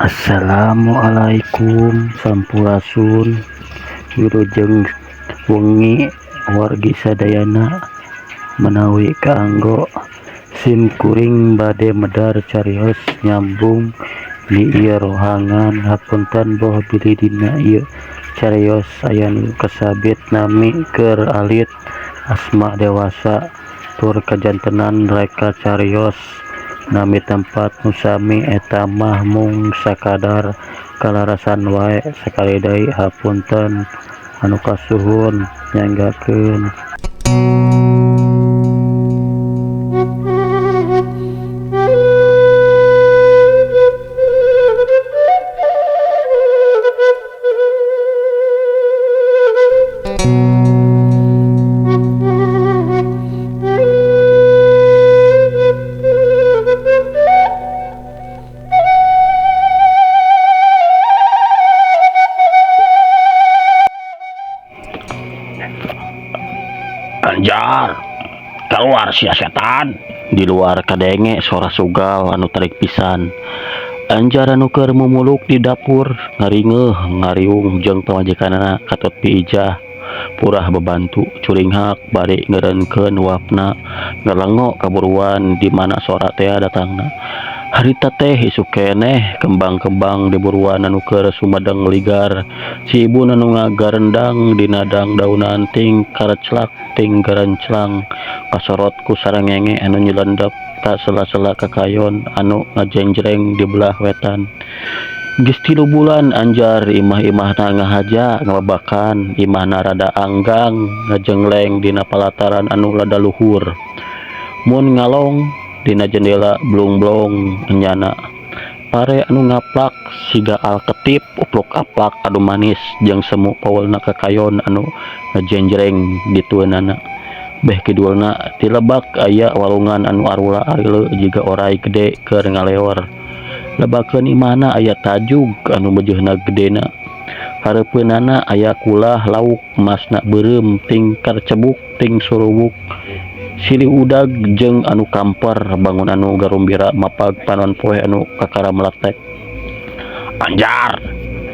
Assalamualaikum sampurasun wilujeng wengi wargi sadayana menawi kaanggo sim kuring bade medar carios nyambung di ieu rohangan hapunten boh bilih dina ieu carios aya nu kasabit nami keur alit asma dewasa tur kajantenan reka carios nami tempat nu sami eta mah mung sakadar kalarasan wae sakali deui hapunten anu kasuhun nyanggakeun. Anjar, keluar sia setan. Di luar kadenge sora sugal anu tarik pisan. Anjar anu keur mumuluk di dapur ngaringeuh ngariung jeung pamajikanana katut piijah purah bebantu curinghak bari ngeureunkeun wapna ngalengok kaburuan di mana sora tea datangna. Harita teh isuk keneh kembang-kembang di buruan anu keur sumedeng ligar si ibu anu ngagarendang dina dangdaunan ting kareclak ting garenclang kasorot ku sarengenge anu nyelendep ka sela-sela kakayon anu ngajengjreng di belah wetan. Geus 3 bulan Anjar imah-imahna ngahaja ngababakan imahna rada anggang ngajengleng dina palataran anu rada luhur. Mun ngalong dina jendela blung-blong enyana pare anu ngaplak siga alketip upluk aplak anu manis jeung semu paulna kakayon anu ngajenjreng ditueunana. Beh kidulna ti lebak aya walungan anu arula arile jiga orai gede keur ngaleor. Lebakeun imahna aya tajug anu beujeuna gedena. Hareupeunana aya kulah lauk masna beureum ting karcebuk ting suruwuk. Silih udag jeung anu kamper bangun anu garumbira mapag panon poe anu kakara meletek. Anjar,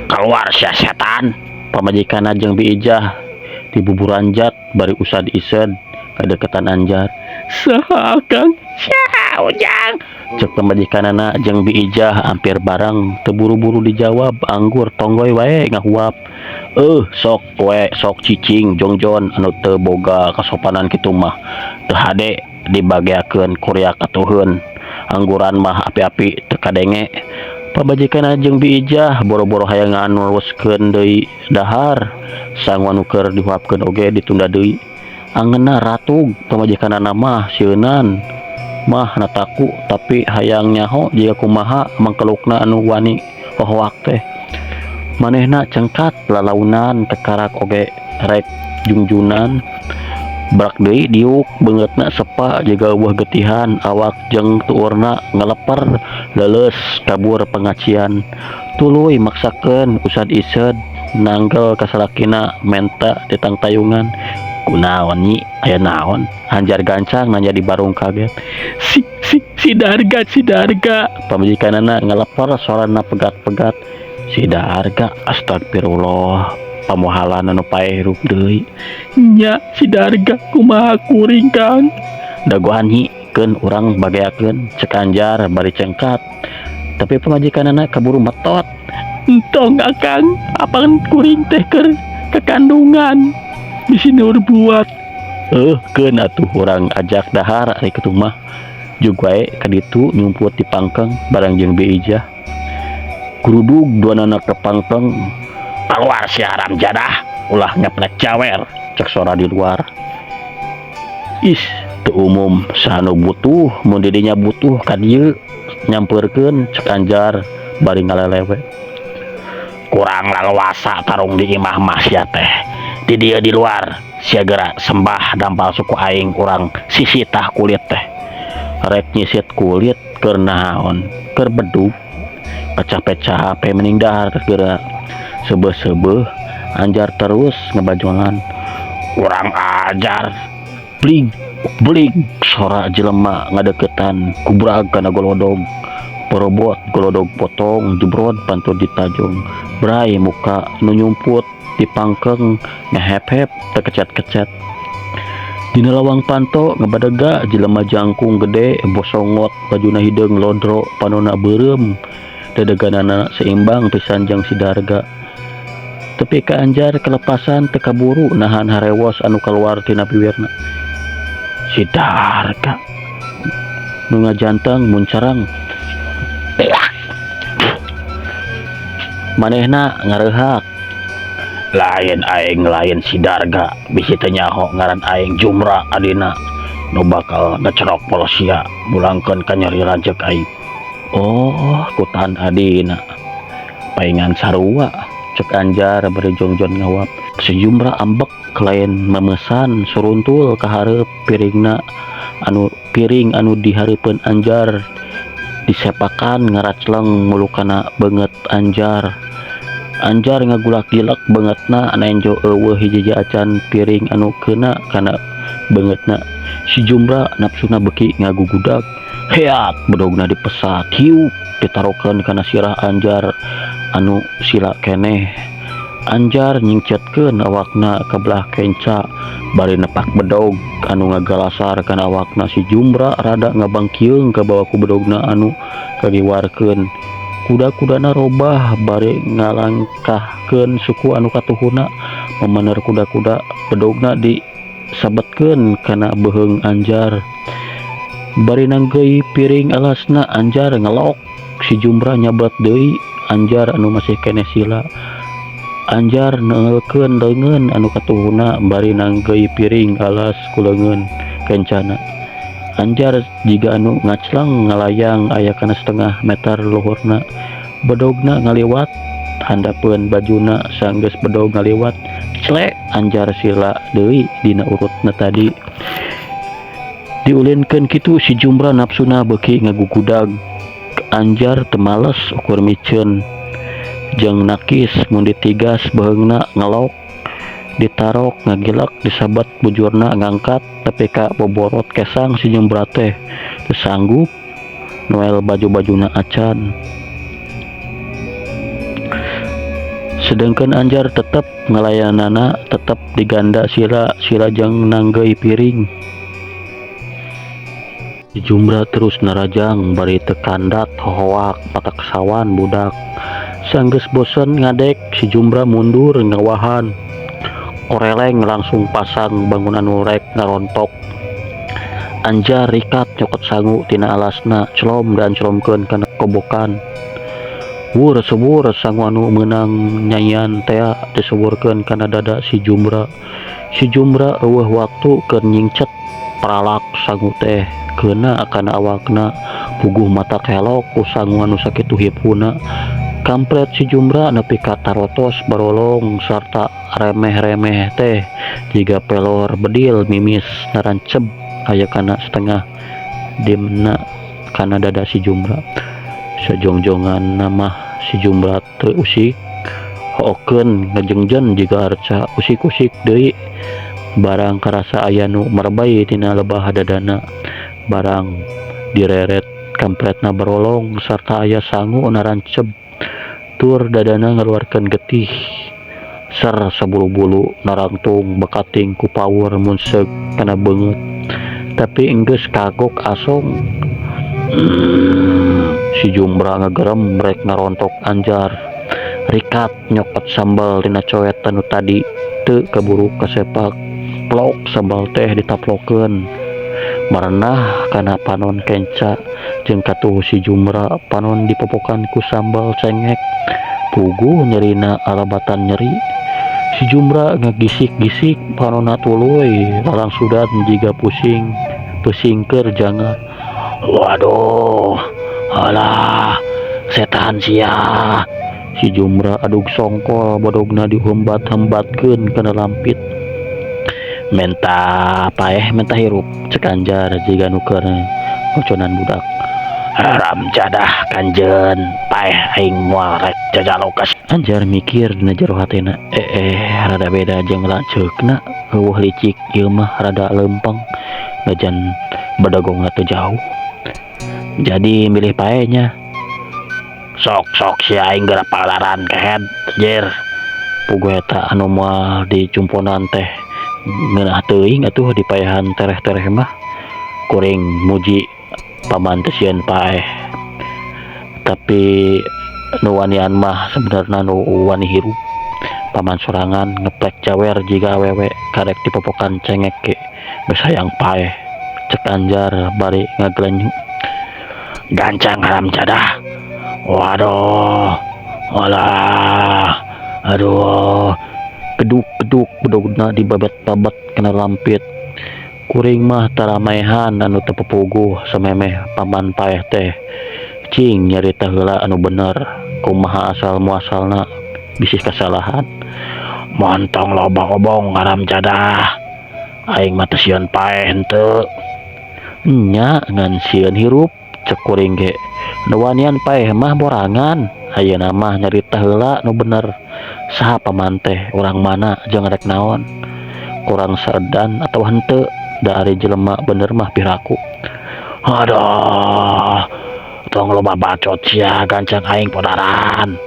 keluar sia setan. Pamajikanna jeung Bi Ijah dibuburanjat bari usad ised kadeketan Anjar. Saha Akang? Saha Ujang? Cek pamajikanana jeung Bi Ijah hampir bareng teu buru-buru dijawab anggur tonggoy wae ngahuap. Sok we sok cicing jongjon anu teu boga kasopanan kitu mah teu hade dibageakeun kuriak atuheun angguran mah api-api teu kadenge. Pamajikanna jeung Bi Ijah boro-boro hayang nganuruskeun deui dahar sangu anu keur dihuapkeun oge ditunda deui. Angeunna ratug pamajikanana mah sieunan mah nataku tapi hayang nyaho jiga kumaha mangkelukna anu wani hohoak teh. Manehna cengkat lalaunan kekarak oge rek jungjunan brak deui diuk beungeutna sepa jiga eueuh getihan awak jeung tuurna ngaleper leuleus kabur pengacian tuluy maksakeun usad ised nanggel ka salakina menta ditangtayungan. Kunaon nyi aya naon? Anjar gancang nanya di barung kaget. Si si si Darga si Darga pamajikanana ngaleper sorana pegat-pegat. Si Darga astagfirullah pamohalan anu paeh hirup deui. Nya si Darga kumaha kuring Kang? Dagoan nyi keun urang bageakeun cek Anjar bari cengkat. Tapi pamajikanana kaburu metot. Entong Akang, apaan kuring teh keur kekandungan. Bisi nur buat. Keun atuh urang ajak dahar ari kitu mah. Jug wae ka ditu nyumput di pangkeng bareng jeung Bi Ijah. Grudug duanana ka pangkeng. Keluar si haram jadah, ulah ngeplek jawer, cek sora di luar. Ih, teu umum sanu butuh, mun didinya butuh ka dieu nyampeurkeun cek Anjar bari ngalelewe. Kurang laluasa tarung di imah mah sia teh. Di dieu di luar sia geura sembah dampal suku aing urang sisitah kulit teh. Rek nyisit kulit keur naon? Keur bedug. Kacape-cape mending dahar geura. Sebeuh-sebeuh Anjar terus ngebajolan. Urang ajar. Blig blig sora jelema ngadeukeutan kubrag kana golodog. Borobot golodog potong jebrod panto ditajong bray muka nu nyumput dipangkeng ngehep-hep tekecet-kecet. Dina lawang panto ngabadega jelema jangkung gede bosongot bajuna hideung lodro panona beureum dedeganana seimbang pisan jeung si Darga. Tepi ka Anjar kelepasan teu kaburu nahan harewos anu kaluar tina biwirna. Si Darga nu ngajanteng muncarang manehna ngareuhak. Lain aing lain si Darga bisi teu nyaho ngaran aing Jumra adina nu bakal ngecerok polosia mulangkeun ka nyeri lanceuk aing. Oh kutan adina paingan sarua cek Anjar bari jongjon ngawap. Si Jumra ambek lain memesan suruntul ka hareup piringna anu piring anu dihareupeun Anjar disepakan ngaracleng mulukana beungeut Anjar. Anjar ngagulak-gilak beungeutna nenjo eueuh hiji acan piring anu keuna kana beungeutna. Si Jumra nafsuna beuki ngagugudag. Heat bedogna dipesat hiup ditarokeun kana sirah Anjar anu sila keneh. Anjar nyingcetkeun awakna ka belah kenca bari nepak bedog anu ngagalasar kana awakna. Si Jumra rada ngabangkieung kabawa ku bedogna anu kagiwarkeun. Kuda-kudana robah bari ngalangkahkeun suku anu katuhuna memener kuda-kuda bedogna disabetkeun kana beuheung Anjar. Bari nanggeuy piring alasna Anjar ngelok. Si Jumra nyabet deui Anjar anu masih keneh sila. Anjar neulkeun leungeun anu katuhuna bari nanggeuy piring alas ku leungeun kencana. Anjar jiga anu ngaclang ngalayang aya kana setengah meter luhurna. Bedogna ngaliwat handapeun bajuna sanggeus bedog ngaliwat clek Anjar sila deui dina urutna tadi. Diulinkeun kitu si Jumra nafsuna beuki ngagugudag. Anjar teu males ukur miceun jeung nakis mun ditigas beuheungna ngelok ditarok ngagilak disabat bujurna ngangkat tapi ka boborot kesang si Jumra teh teu sanggup noel baju-bajuna acan. Sedangkan Anjar tetep ngalayanana tetep diganda sila sila jeung nanggeuy piring. Si Jumra terus narajang bari teu kandat hohoak patak sawan budak. Sanggeus bosen ngadek si Jumra mundur ngawahan. Koreleng langsung pasang bangunan rek ngarontok. Anjar rikat nyokot sangu tina alasna celom dan celomkeun kana kobokan. Wur sebur sangu anu meunang nyanyian tea diseburkeun kana dada si Jumra. Si Jumra eueuh waktu keur nyingcet pralak sangu teh keuna kana awakna puguh mata kelok ku sangu anu sakitu hipuna. Kampret si Jumra nepi ka tarotos barolong sarta remeh-remeh teh jiga pelor bedil mimis naranceb aya kana setengah dimna kana dada si Jumra. Sajongjongan mah si Jumra teu usik hookeun ngajengjen jiga arca usik-usik deui barang karasa aya nu merebay tina lebah dadana barang direret kampretna barolong sarta aya sangu naranceb tur dadana ngaluarkeun getih ser sabulu-bulu narangtung bekating ku power munseug kana beungeut tapi enggeus kagok asong. Si Jumra ngagerem rek ngarontok Anjar rikat nyokot sambal dina coet anu tadi teu kaburu kasepak plok sambal teh ditaplokeun marenah kana panon kenca jeung katuhu si Jumra panon dipopokan ku sambal cengek puguh nyerina alabatan nyeri. Si Jumra ngagisik-gisik panonna tuluy lalangsudan jiga pusing pesingker jangan. Waduh alah setan sia. Si Jumra adug songkol bodogna dihembat-hembatkeun kana lampit. Menta paeh menta hirup cek Anjar jiga nu keur ngoconan budak. Haram jadah kanjeun paeh aing moal rek jajalokas. Anjar mikir dina jero hatena rada beda jeung lanceukna eueuh licik ieu mah rada leumpang najan bedagongna teu jauh. Jadi milih paehnya. Sok sok sia aing geura palaran kehed jer. Puguh eta anu moal dicumponan teh ngeunah teuing atuh dipaehan tereh-tereh mah. Kuring muji paman teh sieun paeh. Tapi nu wanian mah sebenarna nu wani hirup. Paman sorangan ngeplek jawer jiga awewe karek dipopokan cengek ge geus hayang paeh. Cek Anjar bari ngaglenyu. Gancang haram jadah. Waduh. Walah. Aduh. Keduk-keduk bedogna dibabet-babet kana lampit. Kuring mah taramaehan anu teu pupuguh samemeh paman paeh teh. Cing nyarita heula anu bener kumaha asal muasalna bisi kasalahan. Montong loba obong haram jadah. Aing mah teu sieun paeh henteu. Nya ngan sieun hirup cek kuring ge. Nu wanian paeh mah borangan. Ayeuna mah nyarita heula nu bener. Saha paman teh urang mana jeung rek naon? Kurang saedan atawa henteu? Da ari jelema bener mah piraku. Aduh. Tong loba bacot sia gancang aing podaran.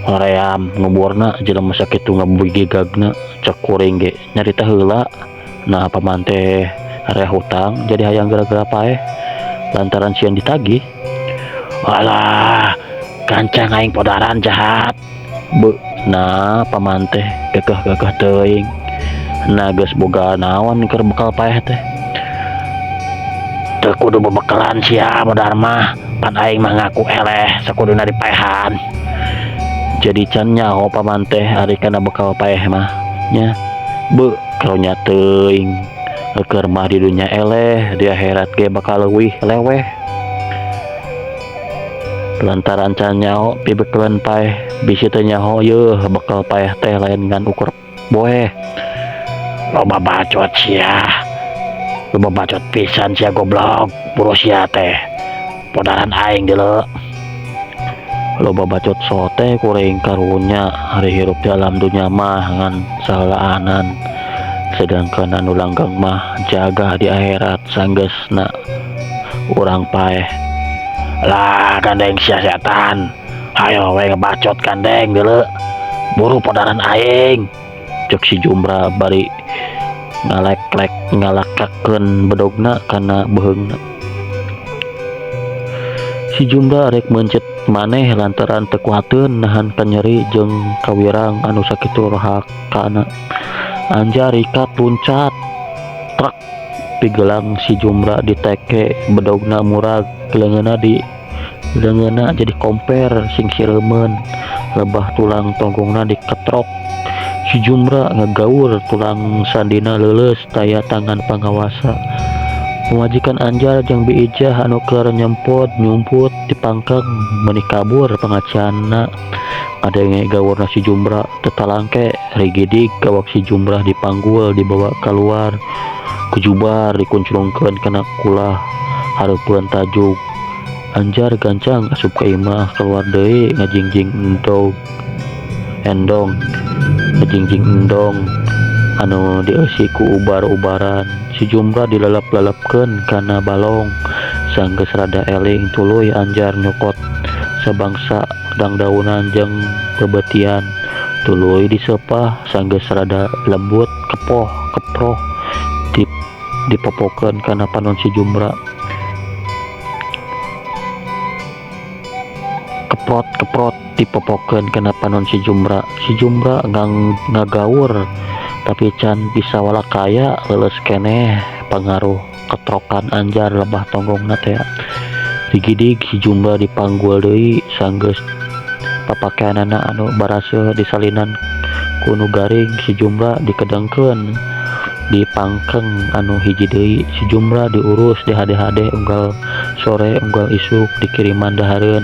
Hoream nguburna jelema sakitu ngabugigagna cek kuring ge nyarita heula. Nah paman teh area hutang jadi hayang gara-gara paeh lantaran sieun ditagih. Alah, gancang aing podaran jahat. Be, nah paman teh kekeh-kekeh teuing. Nah geus boga naon keur bekal paeh teh. Teu kudu bebekalan sia modar mah, pan aing mah ngaku eleh sakuduna dipaehan. Jadi can nyaho paman teh ari kana bekal paeh mah nya. Be, karunya teuing. Keur mah di dunya eleh, di akhirat ge bakal leuwih leweh. Lantaran can nyaho pibekeleun paeh, bisi teu nyaho yeuh bekal paeh teh lain ngan ukur boeh. Loba bacot sia. Loba bacot pisan sia goblok, buru sia teh. Podaran aing deuleu. Loba bacot sote kuring karunya hari hirup di alam dunya mah ngan sahelaanan. Sedangkan anu langgeng mah jaga di akhirat sanggeusna urang paeh. Lah gandeng sia setan. Hayo we ngebacot gandeng deuleu. Buru podaran aing. Cek si Jumra bari ngalek-lek ngalakakeun bedogna kana beuheungna. Si Jumra rek meuncet maneh lantaran teu kuateun nahan kanyeri jeung kawirang anu sakitu rohakana. Anjar rikat luncat trek pigelang si Jumra diteke bedogna murag leungeunna di leungeunna jadi komper sing sireumeun lebah tulang tonggongna diketrok. Si Jumra ngagaur tulang sandina leuleus taya tangan pangawasa. Pamajikan Anjar jeung Bi Ijah anu keur nyempot nyumput dipangkeng meuni kabur pangacianna. Ngadenge gaurna si Jumra teu talangke rigidig gawak si Jumrah dipanggul dibawa kaluar kujubar dikunclungkeun kana kulah hareupeun tajuk. Anjar gancang asup ka imah kaluar deui ngajingjing endog endong ngajingjing endong anu dieusi ku ubar-ubaran. Si Jumrah dilalap-lalapkeun kana balong sanggeus rada eling tuluy Anjar nyokot sabangsa dangdaunan jeung bebetian tuluy disepah sanggeus rada lembut kepoh keproh dipopokeun kana panon si Jumra. Keprot-keprot dipopokeun kana panon si Jumra. Si Jumra ngagaur tapi can bisa walakaya leuleus keneh pangaruh ketrokan Anjar lebah tonggongna teh. Digidig si Jumra dipanggul deui sanggeus papakeanana anu baraseuh disalinan ku nu garing. Si Jumra dikedengkeun dipangkeng anu hiji deui. Si Jumra diurus dihade-hade unggal sore unggal isuk dikiriman dahareun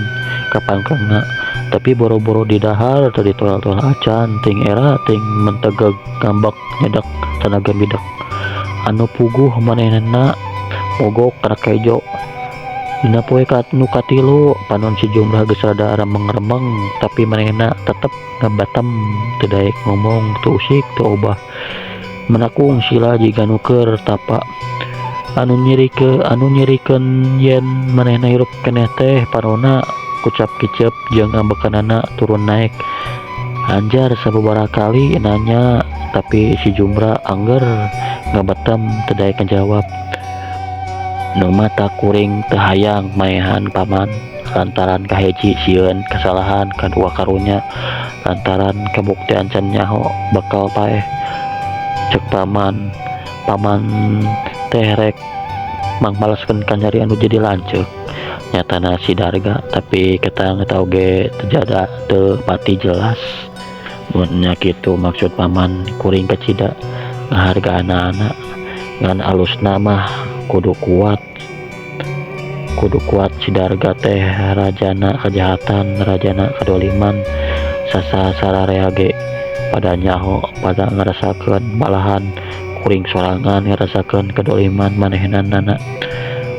ka pangkengna. Tapi boro-boro didahar teu ditoel-toel acan ting era ting mentegeg ngambek nyedak tanaga midak. Anu puguh manehna mogok kana kejo. Dina poe nu katilu panon si Jumrah geus rada remeng-remeng tapi manehna tetep ngabatem teu daek ngomong teu usik teu obah. Menakung sila jiga nu keur tapa. Anu nyerikeun yen manehna hirup keneh teh panonna Kucap kicep jeung ambekanana turun naek. Anjar sababaraha kali nanya, tapi si Jumra angger ngabetem, teu daek ngajawab. Nu matak kuring teu hayang maehan paman lantaran kahiji sieun kasalahan, kadua karunya lantaran kabuktian can nyaho bakal paeh. Cek paman, paman teh rek mangmaleskeun kanyari anu jadi lanceuk, nyatana si Darga, tapi ketang eta oge teu jada, teu pati jelas. Mun nya kitu maksud paman, kuring kacida ngahargaanana, ngan alusna mah kudu kuat, kudu kuat. Si Darga teh rajana kajahatan, rajana kadoliman. Sasa sararea ge pada nyaho, pada ngarasakeun, malahan kuring sorangan ngarasakeun kadoliman manehnana.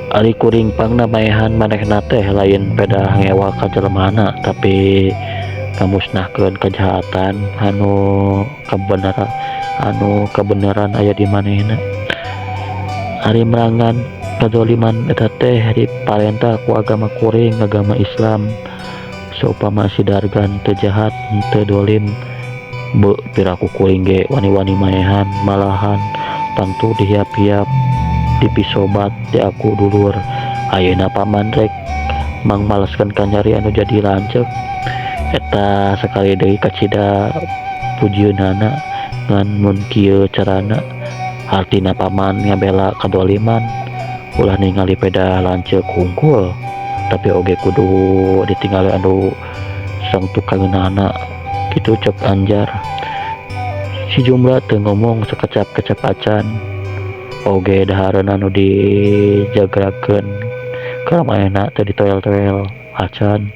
Ari kuring pangna maehan manehna teh lain pedah ngewa ka jelemana, tapi ngamusnahkeun kajahatan anu kabeneran aya di manehna. Ari merangan kadoliman eta teh diparentah ku agama kuring, agama Islam. Saupama si Dargan teu jahat, teu dolim, beuh, piraku kuring ge wani-wani maehan, malahan tangtu dihiap-hiap, dipisobat, diaku dulur. Ayeuna paman rek mangmaleskeun kanyari anu jadi lanceuk, eta sakali deui kacida pujieunana, ngan mun kieu carana hartina paman ngabela kadoliman. Ulah ningali pedah lanceuk hungkul, tapi oge kudu ditinggali anu sangtu kangeunahna kitu, cek Anjar. Si Jumra teu ngomong sakecap-kecap acan. Oge dahareun anu dijagrakeun karamehna teu ditoel-toel acan.